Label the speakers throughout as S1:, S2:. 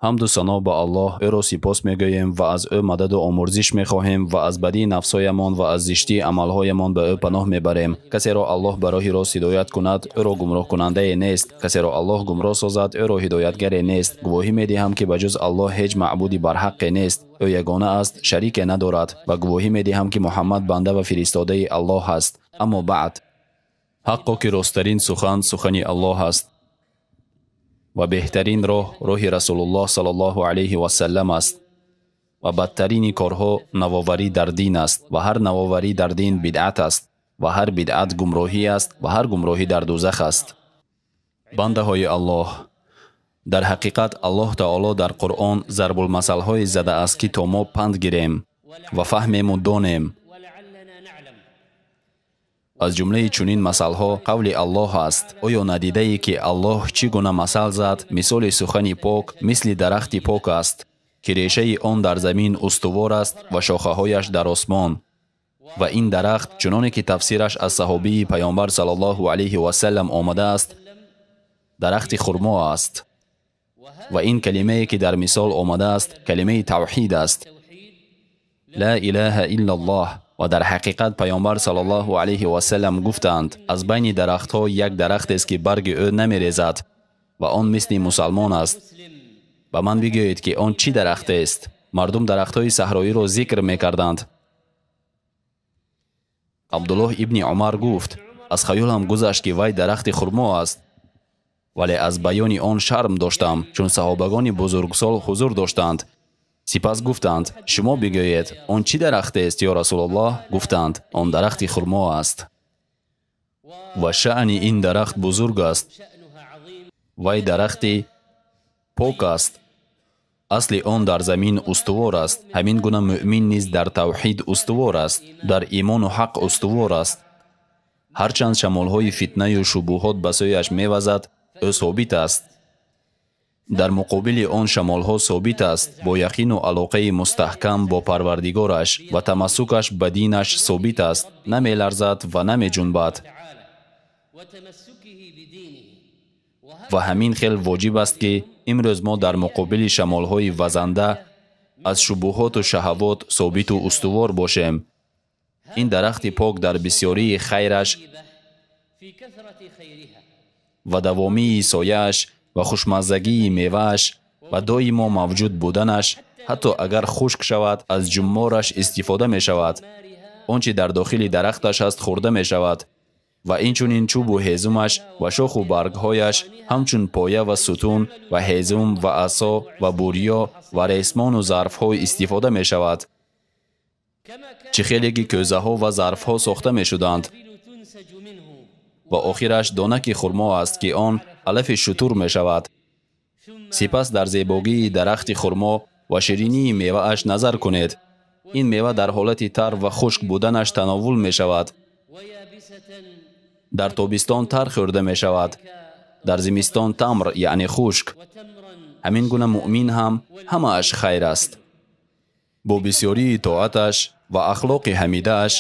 S1: Ҳамду сано ба Аллоҳ, ӯро сипос мегӯем ва аз ӯ мададу омурзиш мехоҳем ва аз бадии нафсҳоямон ва аз зиштии амалҳоямон ба ӯ паноҳ мебарем. Касеро Аллоҳ ба роҳи рост ҳидоят кунад, ӯро гумроҳкунандае нест. Касеро Аллоҳ гумроҳ созад, ӯро ҳидоятгаре нест. Гувоҳӣ медиҳам, ки ба ҷуз Аллоҳ ҳеҷ маъбуди барҳаққе нест. Ӯ ягона аст, шарике надорад. Ва гувоҳӣ медиҳам, ки Муҳаммад банда ва фиристодаи Аллоҳ аст. Аммо баъд, ҳаққо ки росттарин сухан сухани Аллоҳ аст ва беҳтарин роҳ роҳи Расулуллоҳ саллаллоҳу алайҳи васаллам аст ва бадтарини корҳо навоварӣ дар дин аст ва ҳар навоварӣ дар дин бидъат аст ва ҳар бидъат гумроҳӣ аст ва ҳар гумроҳӣ дар дӯзах аст. Бандаҳои Аллоҳ, дар ҳақиқат Аллоҳ таоло дар Қуръон зарбулмасалҳое задааст, ки то мо панд гирем ва фаҳмему донем. Аз ҷумлаи чунин масалҳо қавли Аллоҳ аст: оё надидае, ки Аллоҳ чӣ гуна масал зад? Мисоли сухани пок мисли дарахти пок аст, ки решаи он дар замин устувор аст ва шохаҳояш дар осмон. Ва ин дарахт, чуноне ки тафсираш аз саҳобии Пайғамбар саллаллоҳу алайҳи васаллам омадааст, дарахти хурмо аст. Ва ин калимае, ки дар мисол омадааст, калимаи тавҳид аст: ла илаҳа иллаллоҳ. Ва дар ҳақиқат Пайғамбар саллаллоҳу алайҳи васаллам гуфтанд: аз байни дарахтҳо як дарахтест, ки барги ӯ намерезад ва он мисли мусалмон аст. Ба ман бигӯед, ки он чӣ дарахтест? Мардум дарахтҳои саҳроиро зикр мекарданд. Абдуллоҳ ибни Умар гуфт: аз хаёлам гузашт, ки вай дарахти хурмо аст, вале аз баёни он шарм доштам, чун саҳобагони бузургсол ҳузур доштанд. Сипас гуфтанд: шумо бигӯед, он чӣ дарахтест, ё Расулуллоҳ? Гуфтанд: он дарахти хурмо аст. Ва шаъни ин дарахт бузург аст. Вай дарахти пок аст. Асли он дар замин устувор аст. Ҳамин гуна муъмин низ дар тавҳид устувор аст, дар имону ҳақ устувор аст. Ҳарчанд шамолҳои фитнаю шубуҳот ба сӯяш мевазад, ӯ собит аст. Дар муқобили он шамолҳо собит аст, бо яқину алоқаи мустаҳкам бо Парвардигораш ва тамассукаш ба динаш собит аст, намеларзад ва намеҷунбад. Ва ҳамин хел воҷиб аст, ки имрӯз мо дар муқобили шамолҳои вазанда аз шубуҳоту шаҳавот собиту устувор бошем. Ин дарахти пок дар бисёрии хайраш ва давомии сояаш ва хушмаззагии мевааш ва доимо мавҷуд буданаш, ҳатто агар хушк шавад, аз ҷуммораш истифода мешавад. Он чӣ дар дохили дарахташ аст хӯрда мешавад ва инчунин чӯбу ҳезумаш ва шоху баргҳояш ҳамчун поя ва сутун ва ҳезум ва асо ва бурё ва ресмону зарфҳо истифода мешавад. Чӣ хеле ки кӯзаҳо ва зарфҳо сохта мешуданд. Ва охираш донаки хурмо аст, ки он алафи шутур мешавад. Сипас дар зебогии дарахти хурмо ва ширинии мевааш назар кунед. Ин мева дар ҳолати тар ва хушк буданаш тановул мешавад. Дар тобистон тар хӯрда мешавад, дар зимистон тамр, яъне хушк. Ҳамин гуна муъмин ҳам ҳамааш хайр аст. Бо бисёрии тоаташ ва ахлоқи ҳамидааш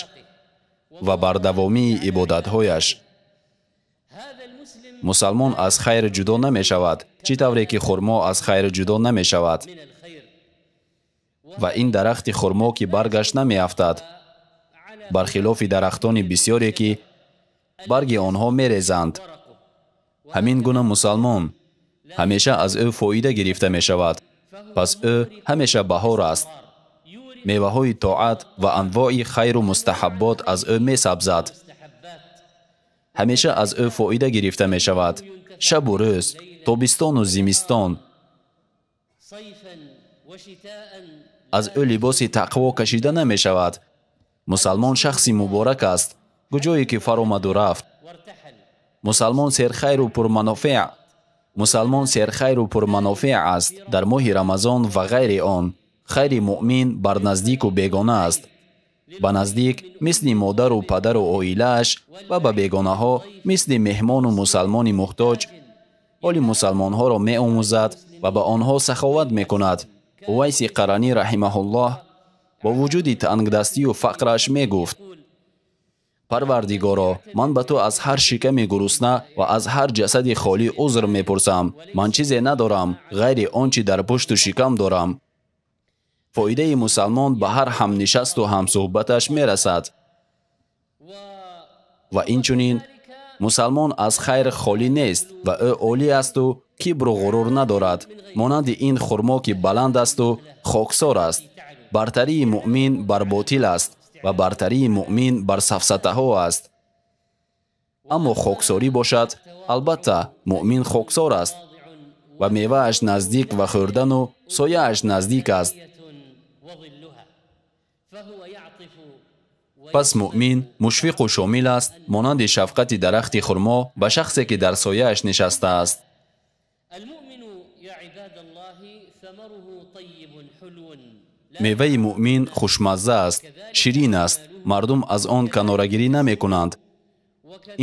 S1: ва бардавомии ибодатҳояш мусалмон аз хайр ҷудо намешавад, чӣ тавре ки хурмо аз хайр ҷудо намешавад. Ва ин дарахти хурмо, ки баргаш намеафтад, бархилофи дарахтони бисёре, ки барги онҳо мерезанд. Ҳамин гуна мусалмон ҳамеша аз ӯ фоида гирифта мешавад. Пас ӯ ҳамеша баҳор аст. Меваҳои тоат ва анвои хайру мустаҳаббот аз ӯ месабзад. Ҳамеша аз ӯ фоида гирифта мешавад. Шабу рӯз, тобистону зимистон. Аз ӯ либоси тақво кашида намешавад. Мусалмон шахси муборак аст, куҷое ки фаромаду рафт. Мусалмон серхайру пурманофеъ. Мусалмон серхайру пурманофеъ аст дар моҳи Рамазон ва ғайри он. Хайри муъмин бар наздику бегона аст. Ба наздик мисли модару падару оилааш ва ба бегонаҳо мисли меҳмону мусалмони муҳтоҷ ҳоли мусалмонҳоро меомӯзад ва ба онҳо саховат мекунад. Увайси Қаранӣ раҳимаҳуллоҳ бо вуҷуди тангдастию фақраш мегуфт: Парвардигоро, ман ба ту аз ҳар шиками гурусна ва аз ҳар ҷасади холӣ узр мепурсам. Ман чизе надорам ғайри он чӣ дар пушту шикам дорам. Фоидаи мусалмон ба ҳар ҳамнишасту ҳамсуҳбаташ мерасад. Ва инчунин мусалмон аз хайр холӣ нест ва ӯ олӣ асту кибру ғурур надорад, монанди ин хурмо ки баланд асту хоксор аст. Бартарии муъмин бар ботил аст ва бартарии муъмин бар сафсатаҳо аст. Аммо хоксорӣ бошад, албатта муъмин хоксор аст ва мевааш наздик ва хӯрдану сояаш наздик аст. Пас муъмин мушфиқу шомил аст, монанди шафқати дарахти хурмо ба шахсе ки дар сояаш нишастааст. Меваи муъмин хушмазза аст, ширин аст, мардум аз он канорагирӣ намекунанд.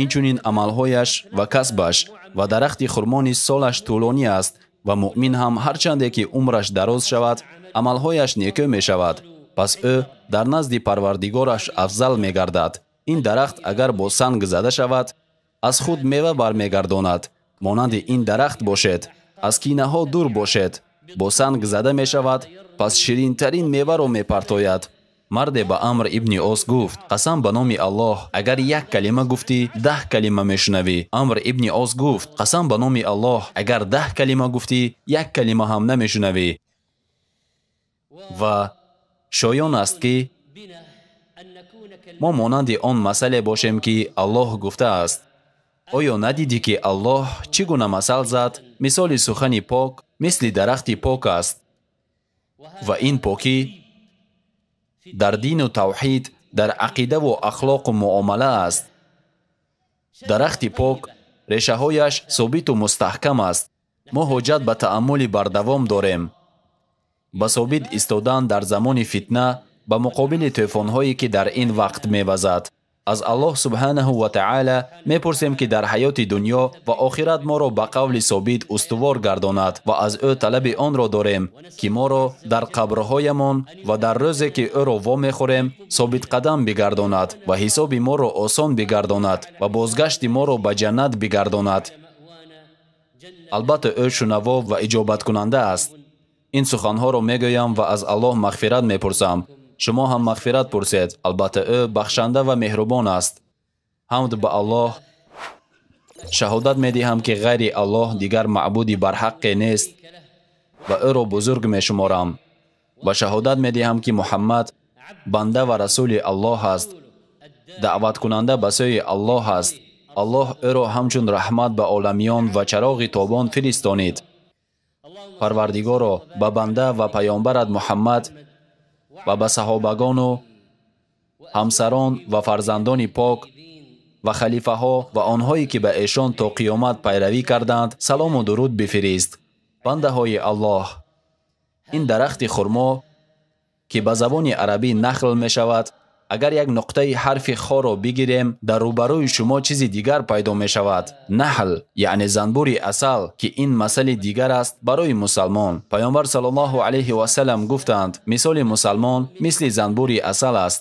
S1: Инчунин амалҳояш ва касбаш ва дарахти хурмо низ солаш тӯлонӣ аст ва муъмин ҳам ҳарчанде ки умраш дароз шавад, амалҳояш некӯ мешавад. Пас ӯ дар назди парвардигораш афзал мегардад. Ин дарахт агар бо санг зада шавад, аз худ мева бармегардонад. Монанди ин дарахт бошед, аз кинаҳо дур бошед. Бо санг зада мешавад, пас ширинтарин меваро мепартояд. Марде ба Амр ибни Ос гуфт: қасам ба номи Аллоҳ, агар як калима гуфтӣ, 10 калима мешунавӣ. Амр ибни Ос гуфт: қасам ба номи Аллоҳ, агар 10 калима гуфтӣ, як калима ҳам намешунавӣ. Ва шоён аст ки мо монанди он масъале бошем ки Аллоҳ гуфтааст. Оё надидӣ ки Аллоҳ чӣ гуна масал зад? Мисоли сухани пок мисли дарахти пок аст. Ва ин покӣ дар дину тавҳид, дар ақидаву ахлоқу муомала аст. Дарахти пок решаҳояш собиту мустаҳкам аст. Мо ҳоҷат ба тааммули бардавом дорем. Ба собит истодан дар замони фитна ба муқобили тӯфонҳое ки дар ин вақт мевазад. Аз Аллоҳ субҳанаҳу ва таъала мепурсем ки дар ҳаёти дунё ва охират моро ба қавли собит устувор гардонад ва аз ӯ талаби онро дорем ки моро дар қабрҳоямон ва дар рӯзе ки ӯро вомехӯрем собитқадам бигардонад ва ҳисоби моро осон бигардонад ва бозгашти моро ба ҷаннат бигардонад. Албатта ӯ шунаво ва иҷобаткунанда аст. Ин суханҳоро мегӯям ва аз Аллоҳ мағфират мепурсам. Шумо ҳам мағфират пурсед. Албатта ӯ бахшанда ва меҳрубон аст. Ҳамд ба Аллоҳ. Шаҳодат медиҳам ки ғайри Аллоҳ дигар маъбуди барҳаққе нест ва ӯро бузург мешуморам. Ва шаҳодат медиҳам ки Муҳаммад банда ва расули Аллоҳ аст, даъваткунанда ба сӯи Аллоҳ аст. Аллоҳ ӯро ҳамчун раҳмат ба оламиён ва чароғи тобон фиристонид. Парвардигоро, ба банда ва паёмбарат Муҳаммад ва ба саҳобагону ҳамсарон ва фарзандони пок ва халифаҳо ва онҳое ки ба эшон то қиёмат пайравӣ карданд салому дуруд бифирист. Бандаҳои Аллоҳ, ин дарахти хурмо ки ба забони арабӣ нахл мешавад, агар як нуқтаи ҳарфи хоро бигирем, дар рӯбарӯи шумо чизи дигар пайдо мешавад. Наҳл, яъне занбури асал, ки ин масъали дигар аст барои мусалмон. Паёмбар саллаллоҳу алайҳи васаллам гуфтанд: мисоли мусалмон мисли занбури асал аст.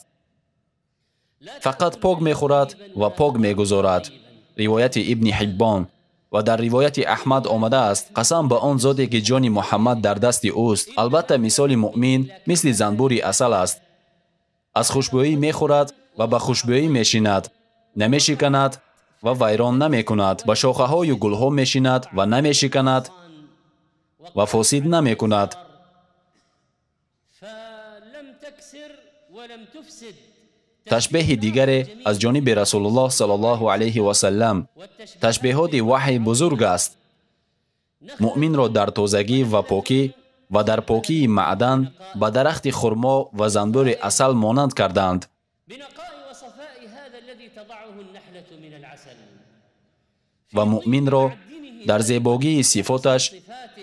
S1: Фақат пок мехӯрад ва пок мегузорад. Ривояти Ибни Ҳиббон. Ва дар ривояти Аҳмад омадааст: қасам ба он зоте ки ҷони Муҳаммад дар дасти ӯст, албатта мисоли муъмин мисли занбури асал аст. Аз хушбӯӣ мехӯрад ва ба хушбӯӣ мешинад, намешиканад ва вайрон намекунад, ба шохаҳою гулҳо мешинад ва намешиканад ва фосид намекунад. Ташбеҳи дигаре аз ҷониби Расулуллоҳ саллаллоҳу алайҳи васаллам. Ташбеҳоти ваҳй бузург аст. Муъминро дар тозагӣ ва покӣ ва дар покии маъдан ба дарахти хурмо ва занбури асал монанд карданд. Ва муъминро дар зебогии сифоташ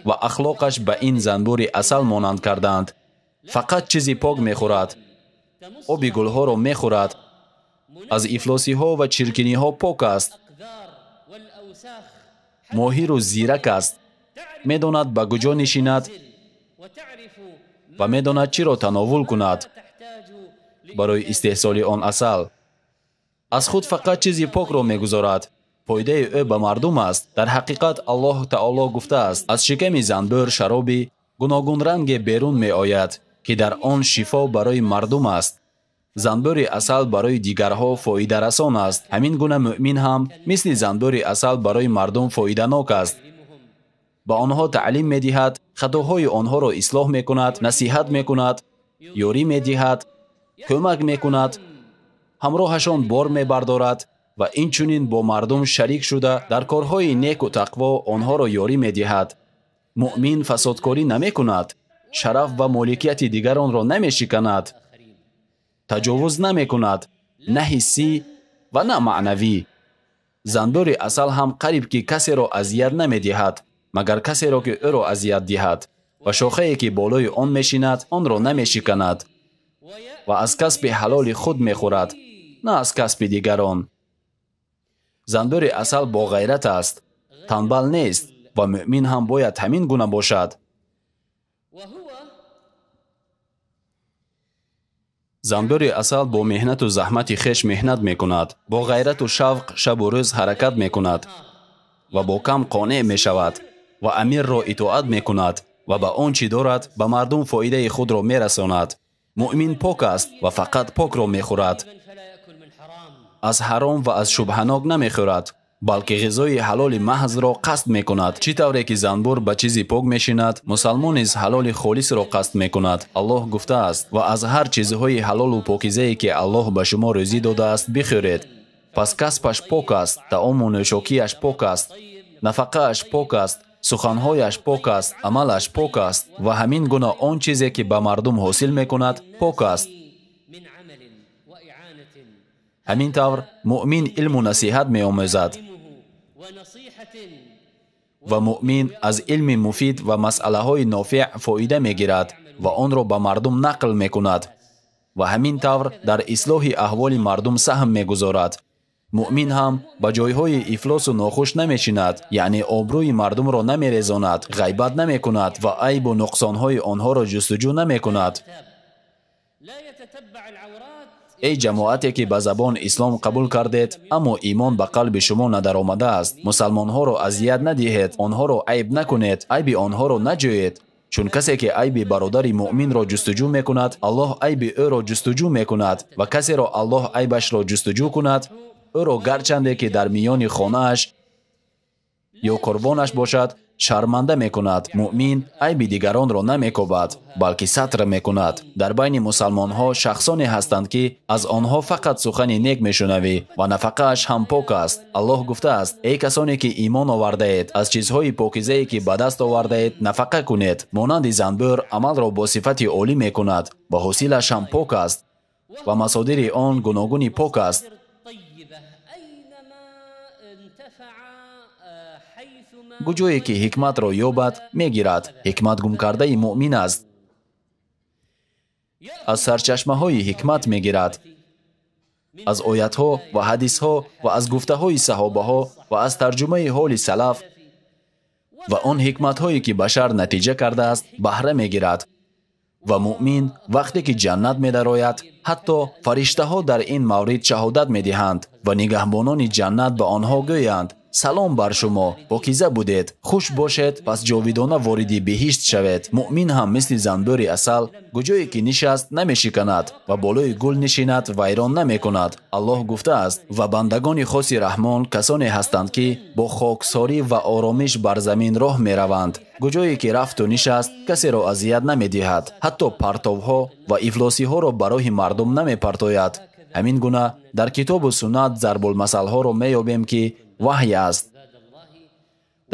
S1: ва ахлоқаш ба ин занбури асал монанд карданд. Фақат чизи пок мехӯрад, оби гулҳоро мехӯрад, аз ифлосиҳо ва чиркиниҳо пок аст, моҳиру зирак аст, медонад ба куҷо нишинад ва медонад чиро тановул кунад барои истеҳсоли он асал. Аз худ фақат чизи покро мегузорад. Фоидаи ӯ ба мардум аст. Дар ҳақиқат Аллоҳ Таоло гуфтааст: аз шиками занбӯр шароби гуногунранге берун меояд, ки дар он шифо барои мардум аст. Занбӯри асал барои дигарҳо фоидарасон аст. Ҳамин гуна муъмин ҳам мисли занбӯри асал барои мардум фоиданок аст. Ба онҳо таълим медиҳад, хатоҳои онҳоро ислоҳ мекунад, насиҳат мекунад, ёрӣ медиҳад, кӯмак мекунад, ҳамроҳашон бор мебардорад ва инчунин бо мардум шарик шуда дар корҳои неку тақво онҳоро ёрӣ медиҳад. Муъмин фасодкорӣ намекунад, шараф ва моликияти дигаронро намешиканад, таҷовуз намекунад, на ҳиссӣ ва на маънавӣ. Занбӯри асал ҳам қариб ки касеро азият намедиҳад, магар касеро ки ӯро азият диҳад, ва шохае ки болои он мешинад, онро намешиканад ва аз касби ҳалоли худ мехӯрад, на аз касби дигарон. Занбӯри асал бо ғайрат аст, танбал нест ва муъмин ҳам бояд ҳамин гуна бошад. Занбӯри асал бо меҳнату заҳмати хеш меҳнат мекунад, бо ғайрату шавқ шабу рӯз ҳаракат мекунад ва бо кам қонеъ мешавад ва амирро итоат мекунад ва ба он чӣ дорад ба мардум фоидаи худро мерасонад. Муъмин пок аст ва фақат покро мехӯрад. Аз ҳаром ва аз шубҳанок намехӯрад, балки ғизои ҳалоли маҳзро қасд мекунад. Чӣ тавре ки занбӯр ба чизи пок мешинад, мусалмон низ ҳалоли холисро қасд мекунад. Аллоҳ гуфтааст: ва аз ҳар чизҳои ҳалолу покизае ки Аллоҳ ба шумо рӯзӣ додааст бихӯред. Пас касбаш пок аст, таому нӯшокияш пок аст, нафақааш пок аст, суханҳояш пок аст, амалаш пок аст ва ҳамин гуна он чизе ки ба мардум ҳосил мекунад пок аст. Ҳамин тавр муъмин илму насиҳат меомӯзад ва муъмин аз илми муфид ва масъалаҳои нофеъ фоида мегирад ва онро ба мардум нақл мекунад ва ҳамин тавр дар ислоҳи аҳволи мардум саҳм мегузорад. Муъмин ҳам ба ҷойҳои ифлосу нохуш намешинад, яъне обрӯи мардумро намерезонад, ғайбат намекунад ва айбу нуқсонҳои онҳоро ҷустуҷӯ намекунад. Эй ҷамоате ки ба забон ислом қабул кардед, аммо имон ба қалби шумо надаромадааст, мусалмонҳоро азият надиҳед, онҳоро айб накунед, айби онҳоро наҷӯед. Чун касе ки айби бародари муъминро ҷустуҷӯ мекунад, Аллоҳ айби ӯро ҷустуҷӯ мекунад ва касеро Аллоҳ айбашро ҷустуҷӯ кунад, ӯро гарчанде ки дар миёни хонааш ё корвонаш бошад, шарманда мекунад. Муъмин айби дигаронро намекобад, балки сатр мекунад. Дар байни мусалмонҳо шахсоне ҳастанд, ки аз онҳо фақат сухани нек мешунавӣ ва нафақааш ҳам пок аст. Аллоҳ гуфтааст: эй касоне ки имон овардаед, аз чизҳои покизае ки ба даст овардаед нафақа кунед. Монанди занбӯр амалро бо сифати олӣ мекунад ва ҳосилаш ҳам пок аст ва масодири он гуногуни пок аст. Куҷое ки ҳикматро ёбад, мегирад. Ҳикмат гумкардаи муъмин аст. Аз сарчашмаҳои ҳикмат мегирад, аз оятҳо ва ҳадисҳо ва аз гуфтаҳои саҳобаҳо ва аз тарҷумаи ҳоли салаф ва он ҳикматҳое ки башар натиҷа кардааст баҳра мегирад. Ва муъмин вақте ки ҷаннат медарояд, ҳатто фариштаҳо дар ин маврид шаҳодат медиҳанд ва нигаҳбонони ҷаннат ба онҳо гӯянд: салом бар шумо, покиза будед, хуш бошед, пас ҷовидона вориди биҳишт шавед. Муъмин ҳам мисли занбӯри асал куҷое ки нишаст намешиканад ва болои гул нишинад вайрон намекунад. Аллоҳ гуфтааст: ва бандагони хоси раҳмон касоне ҳастанд, ки бо хоксорӣ ва оромиш бар замин роҳ мераванд. Куҷое ки рафту нишаст касеро азият намедиҳад, ҳатто партовҳо ва ифлосиҳоро ба роҳи мардум намепартояд. Ҳамин гуна дар китобу суннат зарбулмасалҳоро меёбем, ки ваҳй аст.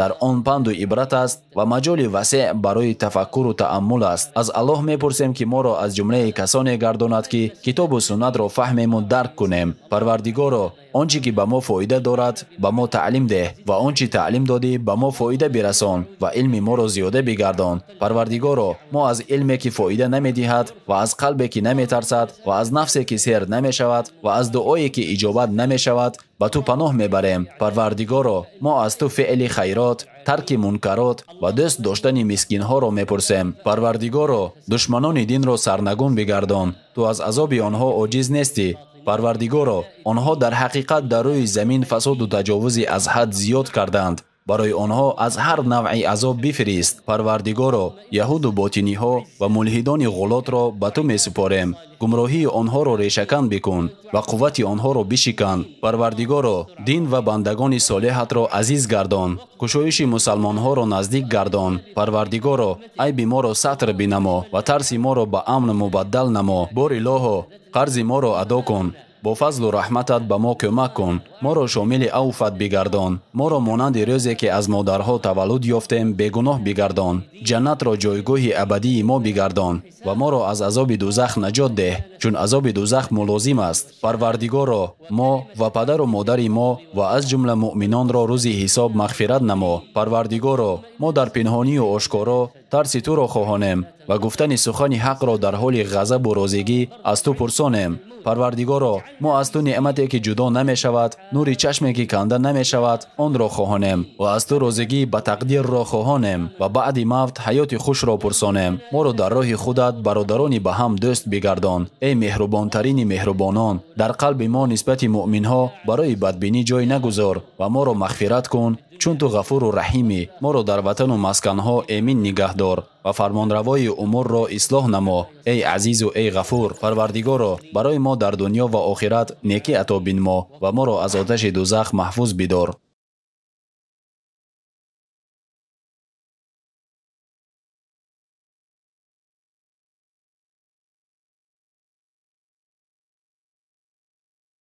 S1: Дар он панду ибрат аст ва маҷоли васеъ барои тафаккуру тааммул аст. Аз Аллоҳ мепурсем, ки моро аз ҷумлаи касоне гардонад, ки китобу суннатро фаҳмему дарк кунем. Парвардигоро, он чӣ ки ба мо фоида дорад, ба мо таълим деҳ ва он чӣ таълим додӣ, ба мо фоида бирасон ва илми моро зиёда бигардон. Парвардигоро, мо аз илме ки фоида намедиҳад ва аз қалбе ки наметарсад ва аз нафсе ки сер намешавад ва аз дуое ки иҷобат намешавад ба ту паноҳ мебарем. Парвардигоро, мо аз ту феъли хайрот, тарки мункарот ва дӯст доштани мискинҳоро мепурсем. Парвардигоро, душманони динро сарнагун бигардон. Ту аз азоби онҳо оҷиз нестӣ. Парвардигоро, онҳо дар ҳақиқат дар рӯи замин фасоду таҷовузи аз ҳад зиёд карданд. Барои онҳо аз ҳар навъи азоб бифирист. Парвардигоро, яҳуду ботиниҳо ва мулҳидони ғулотро ба ту месупорем. Гумроҳии онҳоро решакан бикун ва қуввати онҳоро бишикан. Парвардигоро, дин ва бандагони солеҳатро азиз гардон. Кушоиши мусалмонҳоро наздик гардон. Парвардигоро, айби моро сатр бинамо ва тарси моро ба амн мубаддал намо. Бор илоҳо, қарзи моро адо кун. Бо фазлу раҳматат ба мо кӯмак кун. Моро шомили авфат бигардон. Моро монанди рӯзе ки аз модарҳо таваллуд ёфтем бегуноҳ бигардон. Ҷаннатро ҷойгоҳи абадии мо бигардон ва моро аз азоби дузах наҷот деҳ, чун азоби дузах мулозим аст. Парвардигоро, мо ва падару модари мо ва аз ҷумла муъминонро рӯзи ҳисоб мағфират намо. Парвардигоро, мо дар пинҳонию ошкоро тарси туро хоҳонем ва гуфтани сухани ҳақро дар ҳоли ғазабу розигӣ аз ту пурсонем. Парвардигоро, мо аз ту неъмате ки ҷудо намешавад, нури чашме ки канда намешавад, онро хоҳонем ва аз ту розигӣ ба тақдирро хоҳонем ва баъди мавт ҳаёти хушро пурсонем. Моро дар роҳи худат бародарони ба ҳам дӯст бигардон. Эй меҳрубонтарини меҳрубонон, дар қалби мо нисбати муъминҳо барои бадбинӣ ҷой нагузор ва моро мағфират кун, чун ту ғафуру раҳимӣ. Моро дар ватану масканҳо эмин нигаҳдор ва фармонравои умурро ислоҳ намо. Эй азизу эй ғафур, Парвардигоро, барои мо дар дунё ва охират некӣ ато бинмо ва моро аз оташи дузах маҳфуз бидор.